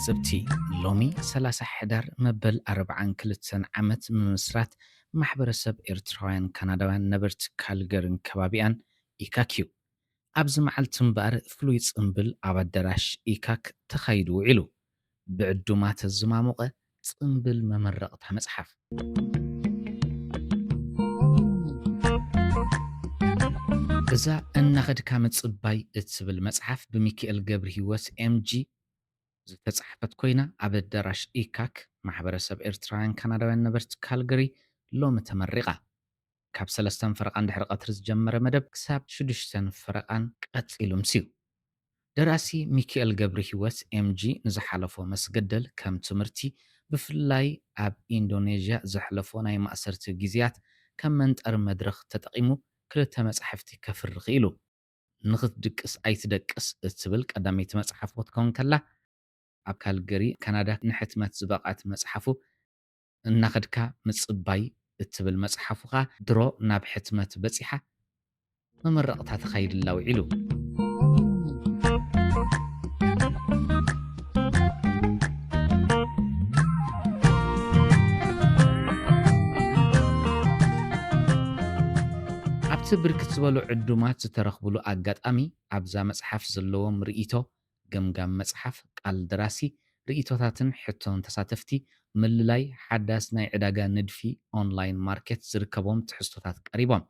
ትብቲ ሎሚ ሰላሳ ሕዳር መበል ኣርብዓን ክልተን ዓመት ምምስራት ማሕበረሰብ ኤርትራውያን ካናዳውያን ነበርቲ ካልገርን ከባቢኣን ኢካክ እዩ። ኣብዚ መዓልቲ እምበኣር ፍሉይ ጽምብል ኣብ ኣዳራሽ ኢካክ ተኻይዱ ውዒሉ። ብዕዱማት ዝማሞቐ ጽምብል መመረቕታ መጽሓፍ። እዛ እናኸድካ ምጽባይ እትብል መጽሓፍ ብሚካኤል ገብረ ህይወት ኤምጂ ዝተጻሕፈት ኮይና፣ ኣብ ኣዳራሽ ኢካክ ማሕበረሰብ ኤርትራውያን ካናዳውያን ነበርቲ ካልገሪ ሎሚ ተመሪቓ። ካብ ሰለስተን ፈረቓ እንድሕሪ ቀትሪ ዝጀመረ መደብ ክሳብ ሽዱሽተን ፈረቓን ቀጺሉ ምስዩ። ደራሲ ሚካኤል ገብረ ህይወት ኤምጂ ንዝሓለፎ መስገደል ከም ትምህርቲ፣ ብፍላይ ኣብ ኢንዶኔዥያ ዘሕለፎ ናይ ማእሰርቲ ግዜያት ከም መንጠሪ መድረኽ ተጠቒሙ ክልተ መጻሕፍቲ ከፍሪ ክኢሉ። ንኽትድቅስ ኣይትደቅስ እትብል ቀዳመይቲ መጽሓፉ ክትከውን ከላ፣ ኣብ ካልገሪ ካናዳ ንሕትመት ዝበቕዐት መጽሓፉ እናኸድካ ምጽባይ እትብል መጽሓፉ ኸኣ ድሮ ናብ ሕትመት በጺሓ መመረቕታ ተኻይድላ ውዒሉ። ኣብቲ ብርክት ዝበሉ ዕዱማት ዝተረኽብሉ ኣጋጣሚ ኣብዛ መጽሓፍ ዘለዎም ርእይቶ፣ ገምጋም መጽሓፍ፣ ቃል ደራሲ፣ ርእይቶታትን ሕቶን ተሳተፍቲ፣ ምልላይ ሓዳስ ናይ ዕዳጋ ንድፊ ኦንላይን ማርኬት ዝርከቦም ትሕዝቶታት ቀሪቦም።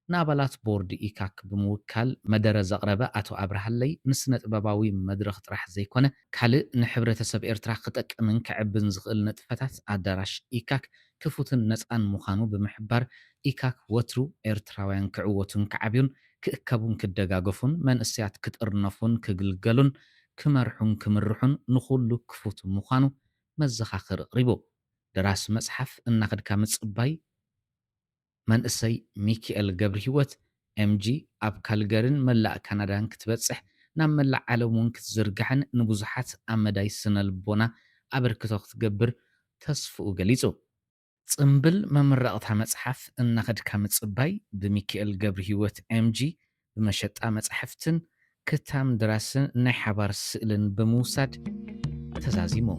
ንኣባላት ቦርድ ኢካክ ብምውካል መደረ ዘቕረበ ኣቶ ኣብርሃለይ፣ ንስነ ጥበባዊ መድረኽ ጥራሕ ዘይኮነ፣ ካልእ ንሕብረተሰብ ኤርትራ ክጠቅምን ከዕብን ዝኽእል ንጥፈታት ኣዳራሽ ኢካክ ክፉትን ነጻን ምዃኑ ብምሕባር፣ ኢካክ ወትሩ ኤርትራውያን ክዕወቱን ክዓብዩን፣ ክእከቡን ክደጋገፉን፣ መንእሰያት ክጥርነፉን ክግልገሉን፣ ክመርሑን ክምርሑን ንኹሉ ክፉት ምዃኑ መዘኻኸሪ ኣቕሪቡ። ደራሲ መጽሓፍ እናኸድካ ምጽባይ መንእሰይ ሚኪኤል ገብረሂወት ኤምጂ ኣብ ካልገርን መላእ ካናዳን ክትበጽሕ ናብ መላእ ዓለም እውን ክትዝርጋሕን ንብዙሓት ኣብ መዳይ ስነ ልቦና ኣበርክቶ ክትገብር ተስፍኡ ገሊጹ። ጽምብል መመረቕታ መጽሓፍ እናኸድካ ምጽባይ ብሚኪኤል ገብረሂወት ኤምጂ ብመሸጣ መጻሕፍትን ክታም ድራስን ናይ ሓባር ስእልን ብምውሳድ ተዛዚሙ።